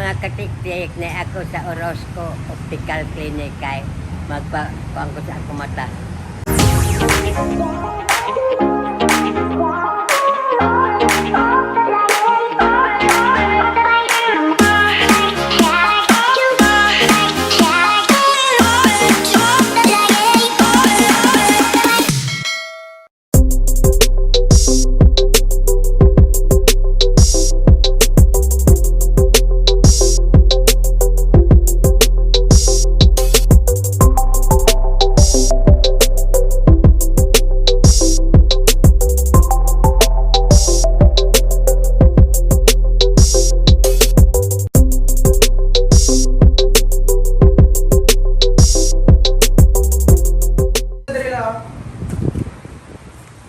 Mga katiktik na ako sa Orozco Optical Clinic kay magpa kuan ko sa akong mata.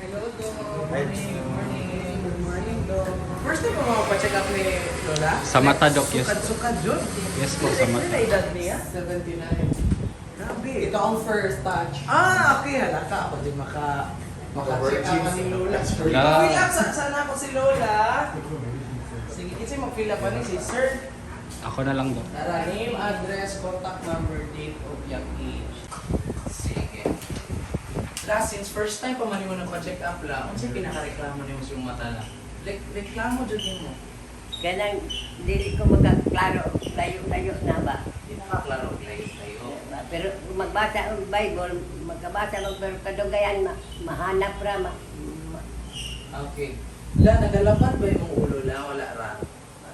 Hello, Doc. Morning, morning. Good morning, Doc. First time mo mapa-check up ni Lola? Sa mata, Doc, yes. Sukad-sukad yun. Yes po, sa mata. Ilan na edad niya? 79. Grabe. Ito ang first touch. Ah, okay. Halaka ako din maka-check up ni Lola. La. Fill up sana ako si Lola. Sige, kasi mag-fill up ani si Sir. Ako na lang, Dok. Tara, name, address, contact number, date of young age. Sige. Last, since first time pa man mo nagpa-check up la, unsay pinakareklamo nimo sa imong mata la? Like, reklamo jud nimo. Kanang dili ko makaklaro layo-layo na ba. Di nakaklaro og layo-layo. Pero kung magbasa og Bible, magkabasa mag pero kadugayan mahanap ra Okay. La, nagalapat ba imong ulo la? Wala ra.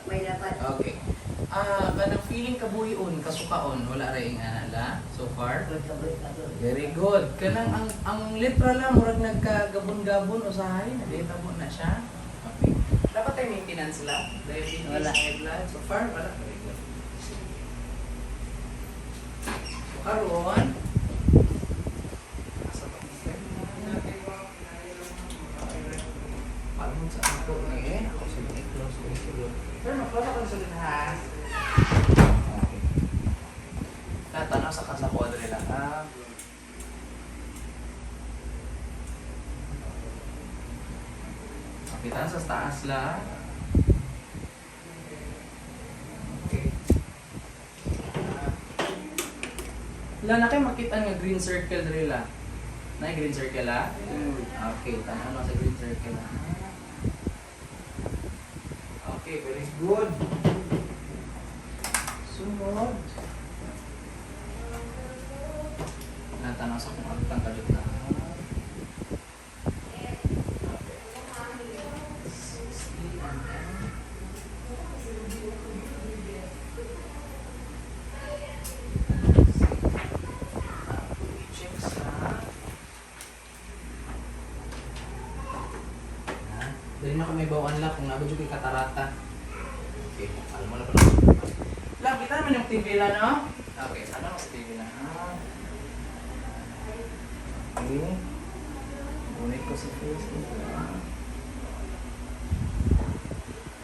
may dapat. Okay. Ah, kanang feeling kabuhion, kasukaon, wala ra ing ana la so far. Very good. Kanang ang litra la murag nagkagabon-gabon usahay, naditabo na siya. Okay. Dapat ay maintenance la, diabetes, Wala. high blood, so far wala. Very good. So karon, asa to? Palmon sa ako ni eh. Ako sa i-close ko sulod. Pero mag-close ako sa sulod ha. Okay. Tatanaw sa kasa ko lang ha. Okay, taas sa taas la. Okay. La na kay makita nga green circle diri la. Na green circle la? Okay, tanaw na sa green circle la. Okay, very good. Sunod. Natanaw sa kung agtang kajut na. Okay. 60 mm. I-check sa. Ha? Dali na kami bawaan lang kung nabadyo kay katarata. Okay, alam mo na pala. Lang, kita naman yung TV lang, no? Okay, ano sa TV na? Ha? Okay. Ngunit ko sa Facebook. Ha?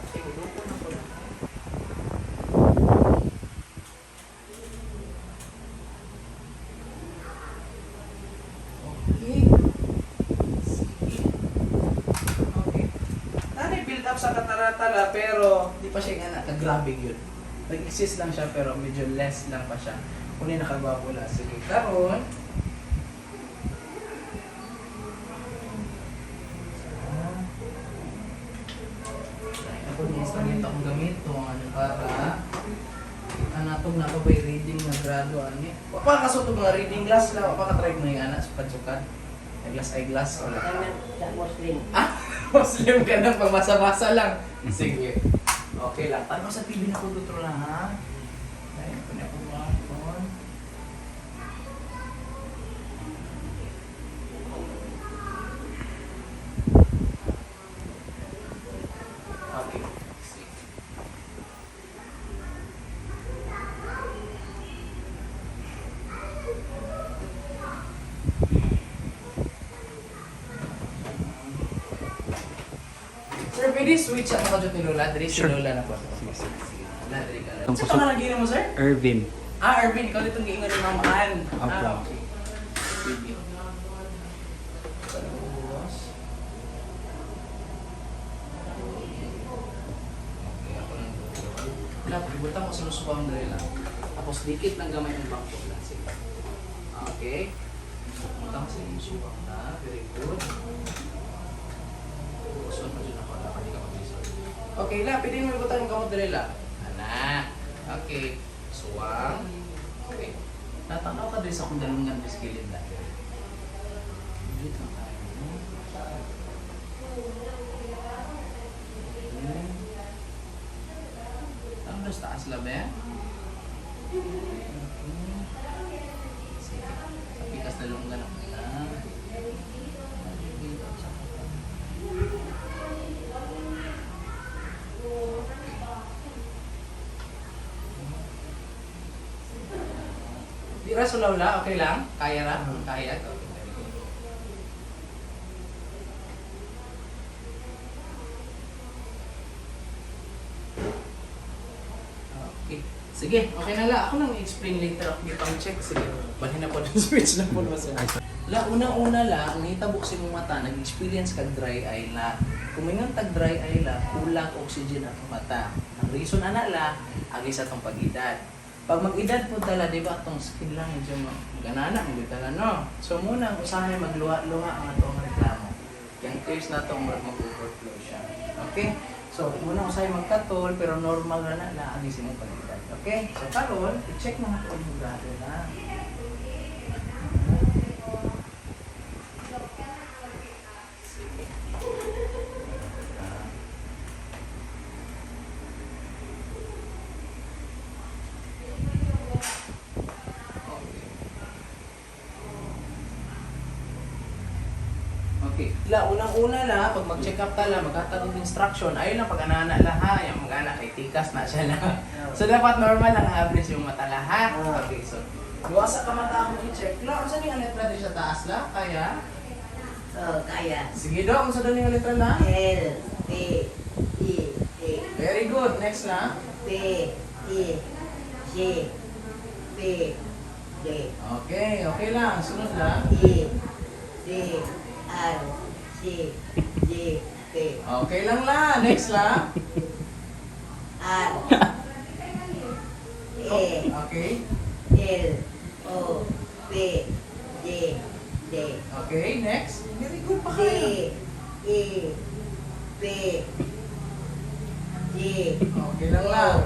Okay, uloko na ko na. Okay. Sige. Okay. Nanay build up sa katarata la pero di pa siya nga nakagrabe yun. Nag-exist lang siya pero medyo less lang pa siya. Kunin nakagwapo la. Sige, karon. Ako ni instrumento akong gamit ano para anatog na pa ba'y reading na grado ani. Wa pa kasuot og mga reading glass la, wa pa ka try mo yung ana sukad-sukad. Eyeglass eyeglass wala. Kanang sa Muslim. Ah, Muslim ka nang pamasa-basa lang. Sige. Okay lang. Paano sa TV na ko dutro na ha? Ay, kunya ko mga phone. Okay. Sige. Sir, pwede switch ako ka ni Lola. Diri si Sure. Lola na po. Sige, sige. Sige. Lola, diri ka. Itong Sa kusog. pangalan gina mo, sir? Irvin. Ah, Ervin, ikaw ditong giingon ni Ma'am Ann. Opo. Ah, okay. Sige. Tapos. Okay, ako lang. Butang ko sa suwang diri lang. Tapos dikit lang gamay ang bangko lang. Sige. Okay. Butang sa imong suwang na. Very good. Uson pa dyan ako. Dapat di ka mag-isod. Okay la, pwede mo ibutang ang kamot diri la. Ana. Okay. Suwang. Okay. Natanaw ka diri sa akong dalungan bis kilid na. Dito tayo. Okay. Ang sa taas labi? Okay. Sige. Sa pikas na lunggan ako na. Dito sa kata. Di ra sulaw la, okay lang? Kaya ra? Kaya? Okay, very good. Okay. Sige, okay na la. Ako nang i-explain later. Ako may pang-check. Sige, balhin na po ng switch na po naman sila. La, unang-una la, ang nahitabo sa imong mata, nag-experience kag dry eye la. Kung may tag dry eye la, kulang oxygen atong mata. Ang reason ana la, agi sa atong pag-edad. Pag mag-edad po tala, di ba, atong skin lang medyo ganana, medyo tala, no? So muna, ang usahay magluha-luha ang atong reklamo. Yung tears na itong mag-overflow siya. Okay? So, muna usahay magkatol, pero normal na na na agi sa imong pag-edad. Okay? So, karon, i-check na nato ang grado na. Sige. Okay. Okay. La, unang-una la, pag mag-check up ta la, maghatag og instruction, ayo lang pag anana la ha, yung mag-ana kay tikas na siya la. So dapat normal lang ang average yung mata la ha. Okay, so duha sa kamata akong i-check la, unsa ning letra di sa taas la? Kaya? Oh, kaya. Sige daw, unsa daw ning letra la? L, P, E, T, Very good. Next la. P, E, C, P, D, Okay, okay lang. Sunod la. E, D, R, C, J, P, Okay lang la. Next la. R, E, Okay. L, O, P, J, D, Okay, next. Very good pa D, kayo. E, P, J, Okay lang lang.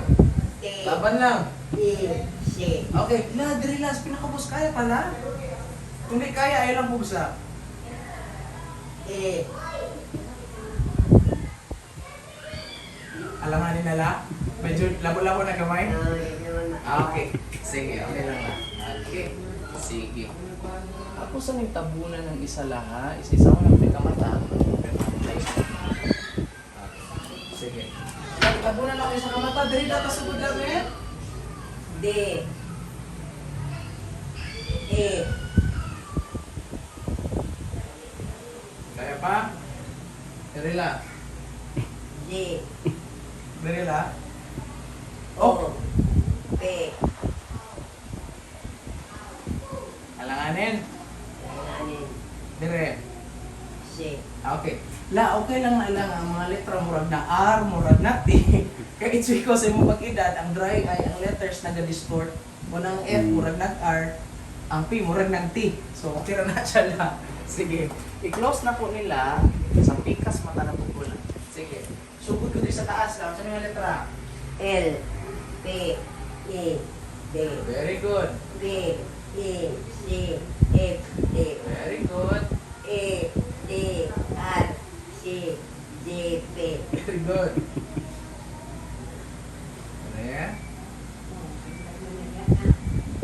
T, Laban lang. E, C. Okay, la, diri la, sa pinakabos kaya pala. Kung di kaya, ayaw lang bugsa. E, Alanganin na la. Medyo labo-labo na gamay. No, yun naman. Ah, okay. Sige, okay lang la. Okay. Sige. Ako sa ning tabunan ng isa laha, isa-isa ko lang may kamata. Okay. Sige. Tabunan lang ako isa kamata, diri na tasugod lang eh. D, E, Kaya pa? Diri la. J, Diri la. O, Oh, P, alanganin. Alanganin, Dire. C, Okay. La, okay lang na lang ang mga letra murag na R, murag na T. Kaya it's because imong pag-edad, ang dry eye, ang letters naga-distort. Unang F, murag nag R, ang P, murag nag T. So, okay ra na siya la. Sige. I-close na po nila sa pikas mata na po ko lang. Sige. Sugod ko din sa taas lang. Saan yung letra? L, P, E, D, Very good. B, E, C, F, D, Very good. E, D, R, C, J, P, Very good. Ano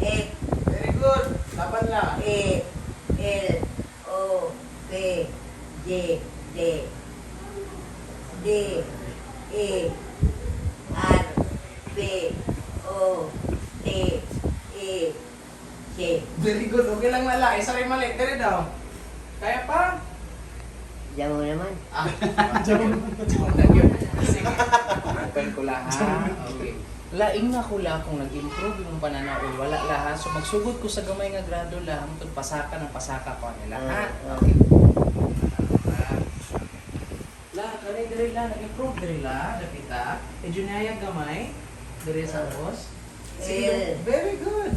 F, Very good. Laban lang. E, L, O, P, J, D, D, E, R, P, O, T, E, C. Very good. Okay lang lala. Isa rin mali. Dire daw. Kaya pa? Diyan mo naman. Ah, joke lang yun. Sige. Open ko lang ha. Okay. Laing na ko la kung nag-improve yung pananaw o wala la ha. So magsugod ko sa gamay nga grado la hangtod pasaka ng pasaka ko nila ha. Okay. La, kani diri la nag-improve diri la dapita. Medyo nayag gamay. Dire sa boss. Sige, L. very good.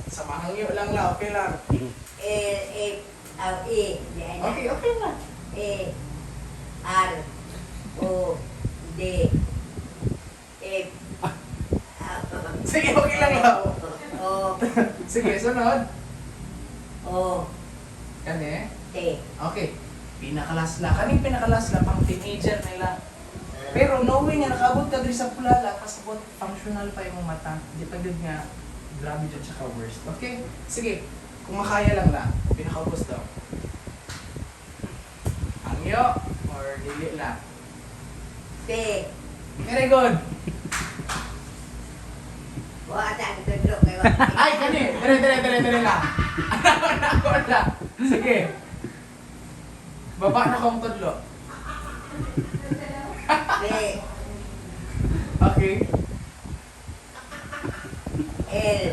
Sa mahangyo lang la, okay lang. L F O E. Di ay na. Okay, okay lang. E R O D F Sige, okay lang la. O Sige, sunod. O Kani? T. Okay. Pinakalasla. Kaning pinakalasla pang teenager nila. Pero knowing nga nakaabot ka diri sa pulala, kasabot functional pa imong mata. Di pa gyud nga grabe jud siya ka worst. Okay? Sige. Kung makaya lang la, pinakaubos daw. Angyo or dili la. P. Very good. Wa ta ang tudlo kay wa. Ay, kani. Dire, dire, dire, dire la. Ano na ako la. Sige. Baba na kong tudlo. P Okay. L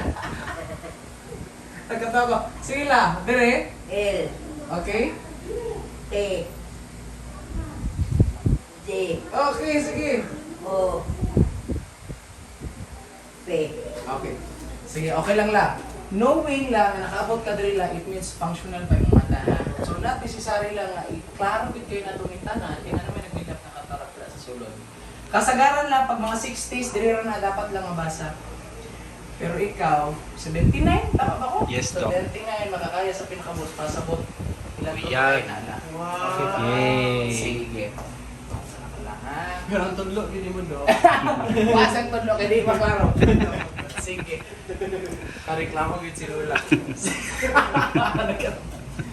Nagkatawa. Sige la, dire. L Okay? T J Okay, sige. O P. Okay. Sige, okay lang la. Knowing lang na nakaabot ka diri la, it means functional pa yung mata ha. So not necessary lang nga, i-klaro gid kayo na itong tanan, kaya na naman nag-build up na cataract la sa sulod. Kasagaran lang, pag mga 60s, diri ra na dapat lang mabasa. Pero ikaw, 79, tama ba ko? Yes, Doc. 79, makakaya sa pinakabos, pasabot. Ilan to Yan. kaya na la. Wow. Yay. Sige. Sana ka lang, ha? Pero ang tudlo, gini mo do. Pasang tudlo kay di pa klaro. Sige. Kareklamo gyud si Lola.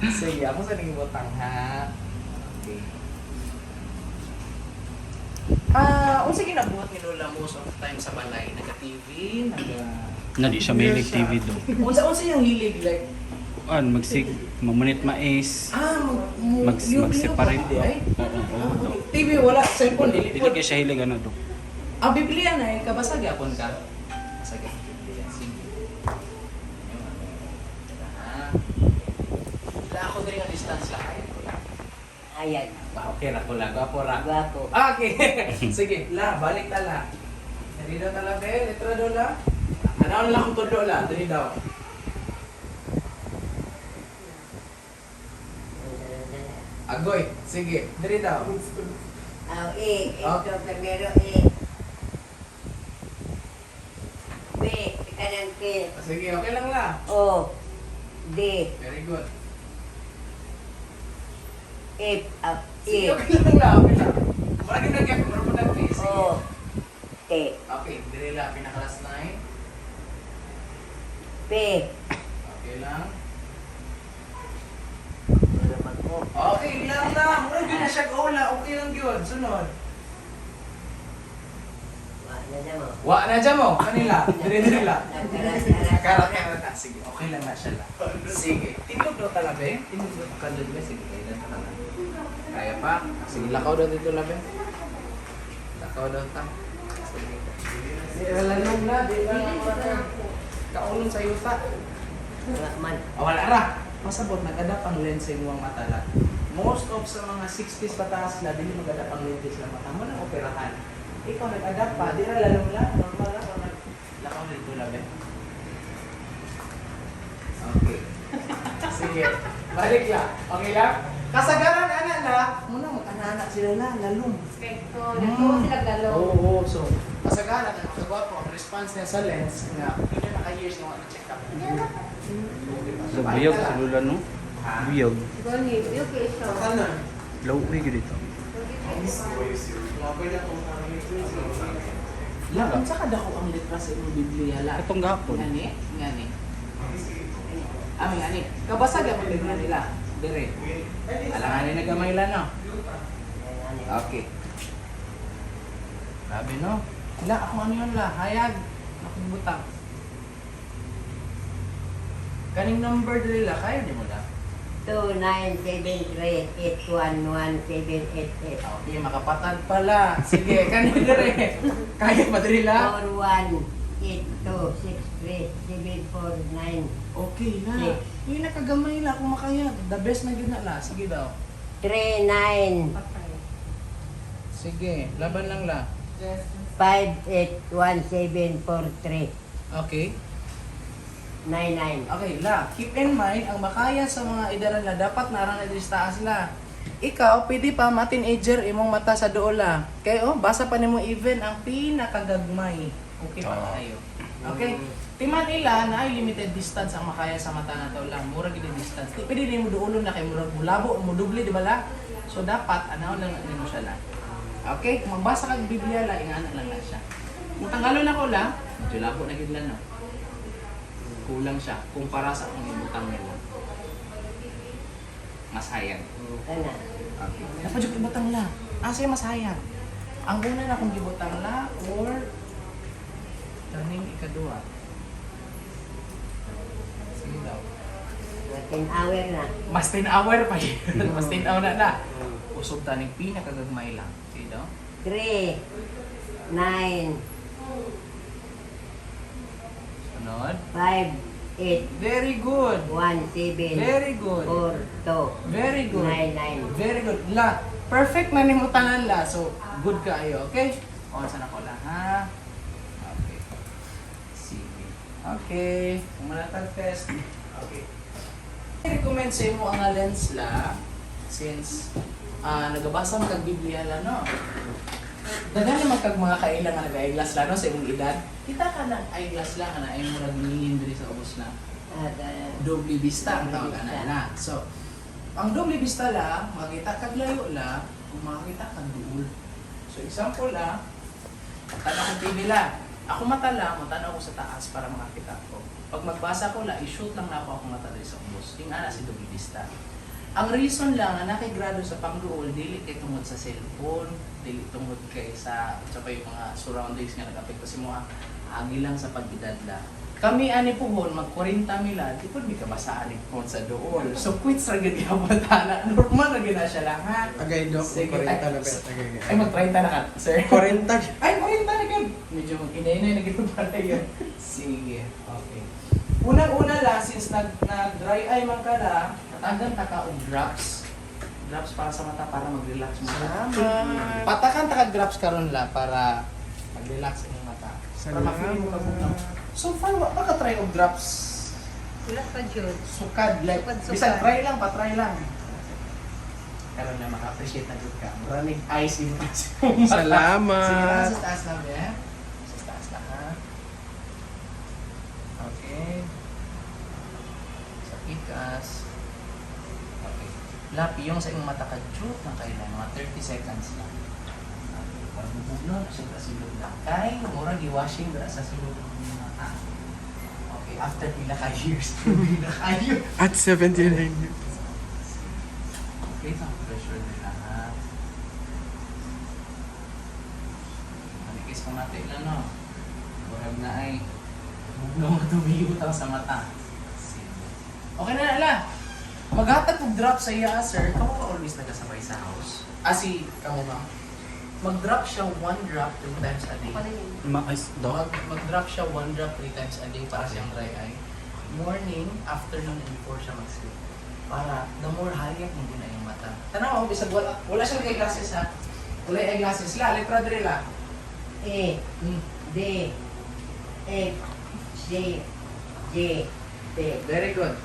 Sige, ako sa ning butang ha. Okay. Ah, unsa ginabuhat ni Lola most of the time sa balay? Naga-TV, naga Na di siya mahilig TV, Dok. Unsa unsa yung hilig like? Kuan, magsig, mamunit mais. Ah, mag, Mag-separate. Ay? Oo, oo, Ah, Dok. okay. TV wala, cellphone dili Dili po. kay siya hilig ano, Dok. Ah, Biblia na eh. Kabasag yapon ka. Basag ang Biblia. Sige. Yung ano. Ah. Wala ako diri nga distance lang. Ay, wala. Ayan. Ah, okay ra ko lang. Gwapo ra. Gwapo. Ah, okay. Sige, la, balik ta la. Dali daw ta la, be. Letra daw la. Ano na lang akong tudlo la. Dali daw. Agoy. Sige, dali daw. Oh, E. Ah. Ito primero E. B. Kanang P. Sige, okay lang la. O. D. Very good. F. O, Sige, E. okay lang la. Okay lang. Mura gyud nag mura po nag Sige. O. T. Okay, dali la. Pinaka last line. P. Okay lang. Wala pa ko. Okay lang na. Mura gyud na siya gola. Okay lang gyud. Sunod. Wala na mo. Wa na dyan mo. Kanila. Dire dire la. Nagkaras-karas. Karat karat na. Sige, okay lang na siya la. Sige. Tindog daw talaga eh. Tindog daw ka dyan ba? Sige, kaya na lang. Kaya pa. Sige, lakaw daw dito labi. Lakaw daw ta. Sige. Di lalong na. Di ba na Kaulon sa yuta. Wala man. Ah, wala ra. Pasabot, nag-adapt ang lens sa imong mata la. Most of sa mga 60s pataas la, dili mag-adapt ang lenses sa mata mo nang operahan. Ikaw nag-adapt pa, di ra lalong la, normal ra nag lakaw dito la be. Okay. Sige. Balik la. Okay lang? Kasagaran ana la, muna mag-ana sila la, lalong. Spekto, nagtuo sila galaw. Oo, oo. So, kasagaran ang makagwapo ang response niya sa lens nga pila na ka years na wala check up. So, buyog sa lula, no? Ah. Buyog. Gani, okay siya. Ano? Low-uy gyud dito. Laboy na kung kami. La, unsa ka dako ang letra sa imong Biblia la? Katong gapon. Ngani? Ngani? Ah, may ngani. Kabasag ang Biblia nila. Dire. Alanganin na gamay la no. Okay. Grabe no. La, ako ano yun la? Hayag. Akong butang. Kaning number dili la, kaya di mo la? 2, 9, 7, 3, 8, 1, 1, 7, 8, 8. Okay, makapatad pala. Sige, kaning dire. Kaya pa dili la? 4, 1, 8, 2, 6, 3, 7, 4, 9, Okay na. Six. Uy, nakagamay la kung makaya. The best na gyud na la. Sige daw. 3, 9, Patay. Sige, laban lang la. Yes. 5, 8, 1, 7, 4, 3, Okay. 9, 9. Okay, la, keep in mind, ang makaya sa mga idaran la, dapat narang na diri sa taas la. Ikaw, pwede pa ma-teenager imong mata sa duol la. Kay oh, basa pa nimo even ang pinakagagmay. Okay pa kayo. Okay? Timan ila na ay limited distance ang makaya sa mata na to lang. Mura gid ang distance. Di pwede nimo duolon na kay murag mulabo, mudubli di ba la? So dapat anaw lang na nimo siya la. Okay, kung magbasa kag Biblia la, ingana lang na siya. Kung tanggalon ako la, medyo labo na gid la no. Kulang siya kumpara sa akong ibutang nila. Mas hayag. Kana. Okay. Dapat yung ibutang la. Ah, siya mas hayag. Ang una na akong gibutang la or kaning ikaduha. Sige daw. 10 hour na. Mas 10 hour pa yun. Mas 10 hour na na. Usog taning pinakagagmay lang. Sige daw. 3, 9, Sunod. 5, 8, Very good. 1, 7, Very good. 4, 2, Very good. 9, 9. Very good. La, perfect na nimo tanan la. So, good kaayo, okay? On sa nako la, ha? Okay. Sige. Okay. Kumanatag test. Okay. I-recommend sa imo ang lens la since nagabasa man kag Biblia la no. Daghan naman kag mga kaila nga nag-eyeglass la no sa imong edad. Kita ka ng eyeglass la kana ay murag ningin diri sa ubos na Ah, doble vista ang tawag ana la. So, ang doble vista la, makita kag layo la, ug makita kag duol. So, example la, tanaw kong TV la. Ako mata la, matanaw ko sa taas para makakita ko. Pag magbasa ko la, i-shoot lang na ako akong mata diri sa ubos. Yung ana si doble vista. Ang reason lang na nakigrado sa pangduol, dili kay tungod sa cellphone, dili tungod kay sa pa yung mga surroundings nga nag-apekto sa imo, agi lang sa pag-edad la. Kami ani puhon mag 40 mila, di pud mi kabasa ani pohon sa duol. So quits ra gyud gyapon tana. Normal ra gyud na siya lang ha. Agay, Dok. Sige, 40 ay, na ba? Agay. Ay mag 30 na ka, sir. 40. Ay, 40 na gyud. Medyo mag-inay na gyud pala yun. Sige, okay. Unang-una la, since nag dry eye man ka la, katagan ta ka og drops. Drops para sa mata para mag-relax mo. Salamat. Patakan ta ka drops karon la para mag-relax imong mata. Para ma-feel mo ka bugnaw. So far, wa pa ka try og drops Wala pa jud. sukad like Sukad, sukad. bisan try lang pa try lang. Karon na maka-appreciate na jud ka. Maraming eyes yung mata. Salamat. Sige lang, sa taas lang eh. Sa taas lang ha. Okay. Sa ikas. Okay. Lapi yung sa iyong mata ka jud ng kailan mga 30 seconds lang. Okay. Para bubugno na siya sa sulod na. Kay mura gi-washing dira sa sulod ng mata. Okay, after pila ka years, pila kayo. At 79 years. Okay, ang pressure nila ha. Manikis pa mati lang no. Murag na ay bugnaw nga tubig utang sa mata. Sige. Okay na la. Maghatag og drop sa iya, sir. Kamo ka always nagasabay sa house? Ah, si kamo ba? Mag-drop siya one drop three times a day. Ako na yun. Mais, Dok. Mag-drop siya one drop three times a day para siyang dry eye. Morning, afternoon, and before siya mag-sleep. Para the more hayag mo din na yung mata. Tanaw, bisag wala siyang eyeglasses ha. Wala yung eyeglasses. La, letra dre la. E, D, F, C, G, T. Very good.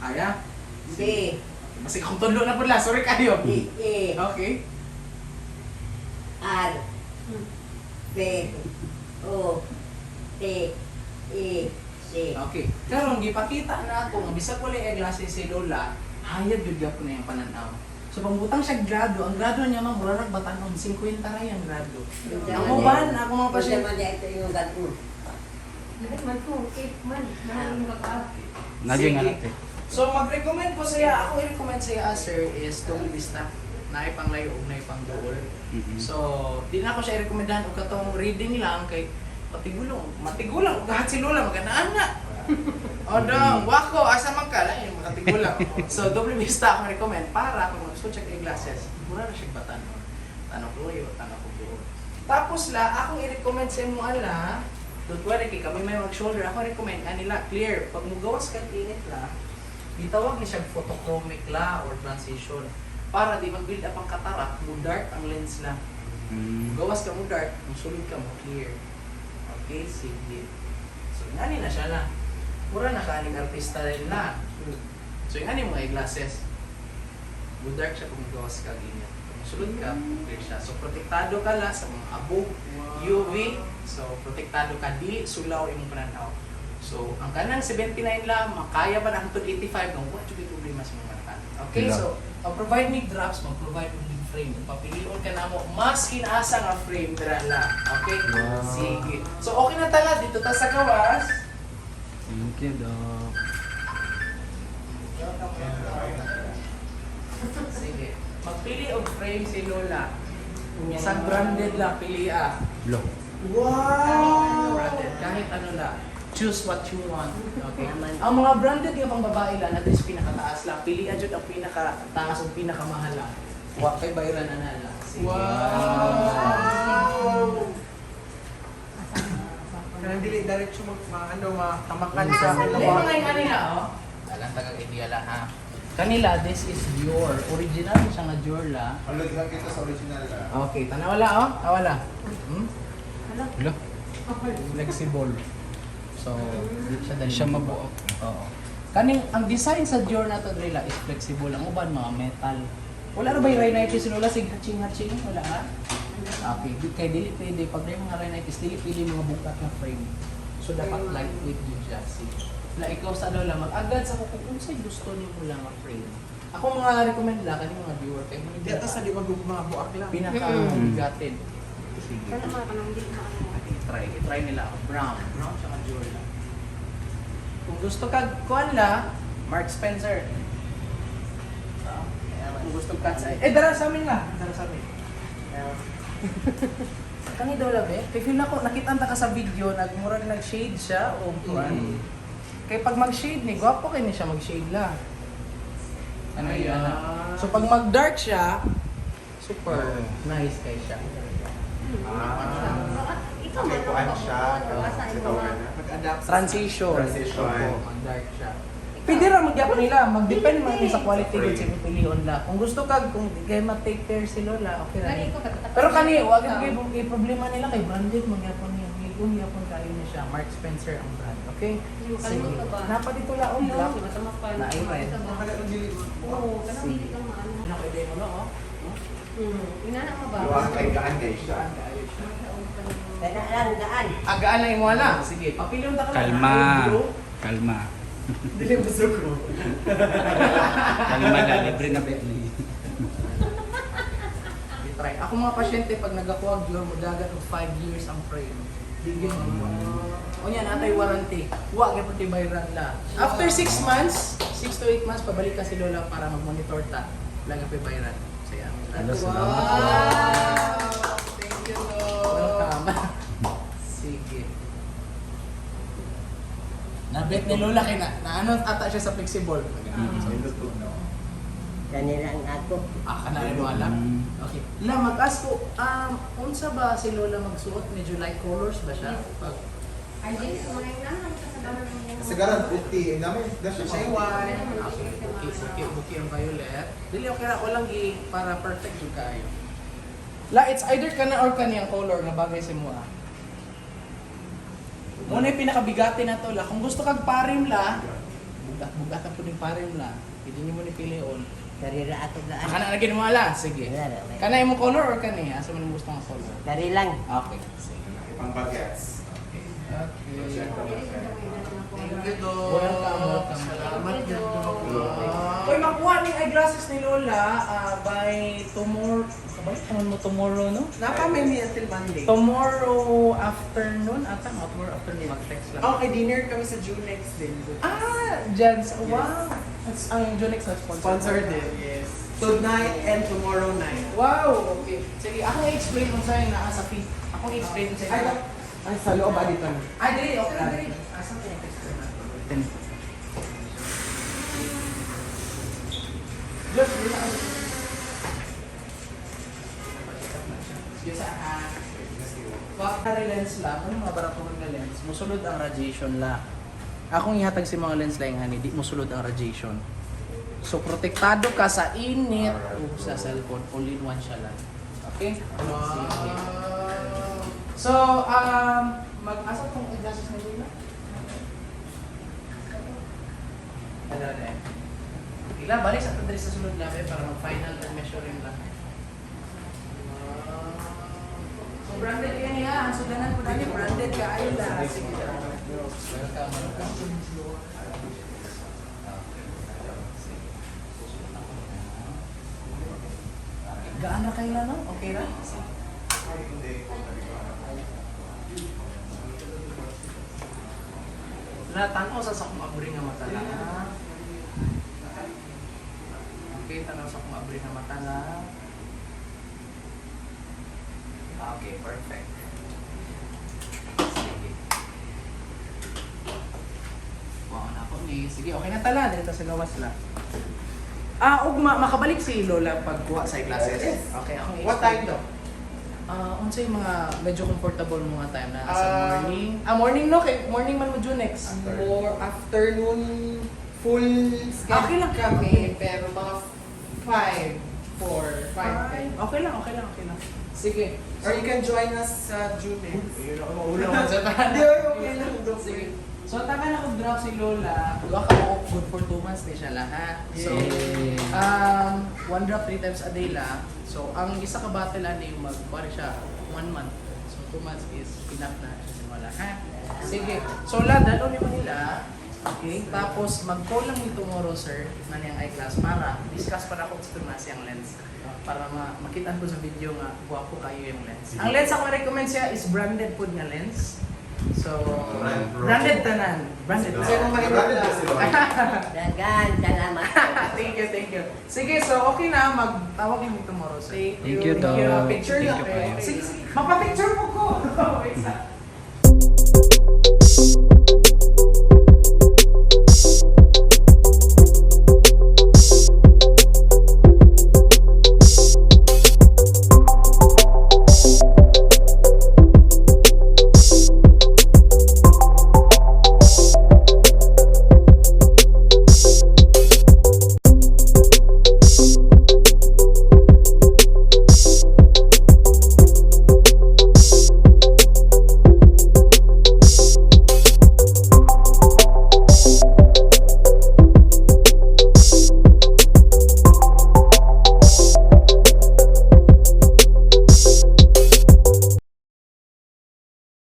Aya? D, Masig akong tudlo na po la. Sorry kayo. D, E, Okay. R, P, O, T, E, C. Okay. Karon gipakita na ako nga bisag wala eyeglasses si Lola, hayag gyud gyapon na yung pananaw. So pangbutang siya grado, ang grado niya ma'am mura rag batanon, 50 ra yung grado. Ang uban, ako mga pasyente. Unsa man ito yung gatmo? Lahat man ko, okay man. Mahal mo ka. Naging Sige. anak eh. So mag-recommend ko siya, ako i-recommend siya sir is double vista. Naay pang layo ug naay pang duol. So, di na ako siya i-recommendahan og katong reading lang kay matigulang, matigulang ug si Lola maganaan na. O dong, wako asa man ka lang yung makatigulang. So, double vista ako recommend para kung magsuot siya og glasses, mura ra siya batanon. Tanaw ko layo, tanaw ko duol. Tapos la, akong i-recommend sa imo ala, don't worry kay kami may mag-shoulder, ako recommend anila clear. Pag mugawas kag init la, gitawag ni siya photochromic la or transition para di mag-build up ang cataract, mo dark ang lens la. Gawas ka mo dark, musulod ka mo clear. Okay, sige. So ngani na siya na. Mura na ka aning artista rin na. So yung ani mga eyeglasses. Mo dark siya kung gawas ka ganyan. Kung musulod ka, clear siya. So protektado ka la sa mga abog, UV. So protektado ka dili sulaw imong pananaw. So ang kanang 79 la makaya ba na hangtod 85 nung wa jud problema sa mga mata. Okay, Sila. so provide me drops, mag-provide mo ng frame. Papilion ka na mo mas kinasa nga frame dira la. Okay? Wow. Sige. So okay na tala dito ta sa gawas. Thank you, Doc. Sige. Magpili og frame si Lola. Isang branded lang pili ah. Lo. Wow! Branded kahit ano la. Choose what you want. Okay. Naman. Ang mga branded nga pang babae lang at least pinakataas lang. Pili jud ang pinakataas o pinakamahal lang. Wa kay bayaran na na lang. Sige. Wow! Kanang dili diretso mag maano matamakan sa Ano lawa. mga yung kanila, oh? Alang tagang idea la, ha? Kanila, this is Dior. Original siya nga Dior la. Ang lang kita sa original ah. Okay, tanaw la, oh. Tawala. Lo. Flexible. So, di siya dali. Siya mabuo. Oo. Kaning ang design sa Dior na to Drilla is flexible ang uban mga metal. Wala ra ba yung rhinitis lola sig hatching-hatching wala ha? Okay, di kay dili pwede pag may mga rhinitis dili pwede mga bukat na frame. So dapat lightweight jud siya. Sige. Na ikaw sa lola mag-agad sa kung unsay gusto nimo lang nga frame. Ako mga recommend la kani mga viewer kay mo Di ata sa di mga buak lang. pinaka bigatin. Sige. Sana mga kanang di maano. I-try, i-try nila ako. Brown. Brown tsaka Dior lang. Kung gusto ka, kuan la, Mark Spencer. Ah, kung gusto ka sa... Eh, dara sa amin la. Dara sa amin. Kani daw labi. Kay feel nako nakita ta ka sa video nagmurag nag-shade siya o kuan. Kay pag mag-shade ni gwapo kay ni siya mag-shade la. Ano yun? Ah. So pag mag-dark siya, super nice kay siya. Ah. Ikaw Okay, man kuan siya. Sa Sa imo. tawagan na. Mag-adapt sa Transition. Transition. Opo, mag-dark siya. Pwede ra magyapon nila, mag-depend man ni sa quality gud sa imong pilion la. Kung gusto ka kung di kay ma-take care si Lola, okay ra. Gani ni. ko katatapos. Pero kani wag gyud kay problema nila kay branded magyapon niya. Migon gyapon kayo ni siya. Mark Spencer ang brand, okay? Yung kalimot ka ba? Napa dito la oh, black. Na Na red. Akala ko dili. Oo, kanang dili lang maano. Ano ko ide mo no? Oh? Inana mo ba? Luwag kay gaan kay siya. Gaan kaayo siya. Kana lang gaan. Agaan lang imo ala. Sige, papilion ta ka lang. Kalma. Ay, blue. Kalma. Dili masuko. Kalma la, libre na ba ni? I-try. Ako mga pasyente, pag nagakuha og Dior, mudagan og 5 years ang frame. Bigyan mo. Unya, natay warranty. Wa gyud pati bayran la. After 6 months, 6 to 8 months, pabalik ka si Lola para mag-monitor ta. Wala gyud bayran. Saya. Ala, salamat. Wow! Thank you, Doc. Welcome. Sige. Nabet ni Lola kay na, naano ata siya sa flexible. Nindot no. Kani lang ako. Ah, kana mo alam. Okay. La, mag-ask ko, unsa ba si Lola magsuot? Medyo light colors ba siya? Pag, Ay, dili ko mga inana kasagaran mo. Kasagaran puti. Ang dami. Dami Siya white. okay, buki, buki, buki ang violet. Dili, okay ra, walang gi, para perfect yung kayo. La, it's either kana or kaniyang color na bagay sa mo ah. Muna yung pinakabigati na to la. Kung gusto kag parim la, bugat-bugat ang puning parim la. Pwede niyo mo ni pilion. Dari ra ako gaan. Kana na gid mo ala, sige. Wala ra, wala. Kana imong color or kani? Asa man imong gusto nga color? Dari lang. Okay, sige. Pang bagets. Okay. Thank you, Doc. Welcome, welcome. Salamat, Doc. Uy, makuha ning eyeglasses ni Lola ah, by tomorrow. Kabalik naman mo tomorrow, no? Napa may me until Monday. Tomorrow afternoon, ata, mga tomorrow afternoon, mag-text lang. Okay, dinner kami sa Junex din. Ah, dyan sa, wow! That's, ang Junex na sponsor. Sponsor din, yes. Tonight and tomorrow night. Wow, okay. Sige, akong i-explain mo sa'yo na sa feed. Akong i-explain mo sa'yo. Ay, ay, sa loob, ah, dito na. Ay, dili, okay lang, dili. Asa ko i-explain na? Josh, dili na. Sige sa ah. Pag lens lang, ano mga barato nga lens, musulod ang radiation la. Akong ihatag si mga lens lang hani, di musulod ang radiation. So protektado ka sa init o sa cellphone, all in one siya lang. Okay? Sige. Wow. So, mag-asa tong glasses na nila? Ano na eh. Ila, balik sa diri sa sulod labi para mag-final and measuring lang. So, branded yan niya. Ang sudanan ko dali, branded ka. Ayun la. Sige. Welcome, welcome. Okay. Sige. Gaan na kayo na, no? Okay ra? Sige. Ay, hindi. Natanaw sa akong abri nga mata lang. Ha? Okay, tanaw sa akong abri nga mata lang. Okay, perfect. Sige. Wow, na ako ni. Sige, okay na tala. Dito sa gawas lang. Ah, ugma, makabalik si Lola pagkuha sa glasses. Yes. Okay, akong What time daw? Ah, unsay mga medyo comfortable mga time na sa morning? Ah, morning no kay morning man mo Junex. Or afternoon, full schedule Okay lang. kami, pero mga 5, 4, 5, Okay lang, okay lang, okay lang. Sige. Or you can join us sa Junex. Ayun ako maulaw man sa tanan. Hindi, okay lang. Doc. Sige. So, tama na kung drop si Lola. Duha ka mo good for 2 months ni siya lahat. So, Yay. one drop three times a day lang. So, ang isa ka bottle ani mag kuha siya one month. So, 2 months is enough na siya sa wala, ha? Sige. So, la, dalo ni Manila. Okay. Tapos, mag-call lang ni tomorrow, sir, na niyang eyeglass para discuss para kung sa siyang lens. Para makita ko sa video nga, guwapo kayo yung lens. Ang lens ako recommend siya is branded po nga lens. So, Brand bro. branded tanan. Branded Kasi tanan. kung Branded ba si Lola? Dagan, salamat po. Thank you, thank you. Sige, so okay na. Magtawag yung tomorrow, sir. Thank you, Doc. Picture Thank lang. you, kayo. Sige, sige. Mapapicture po ko. Wait, sa.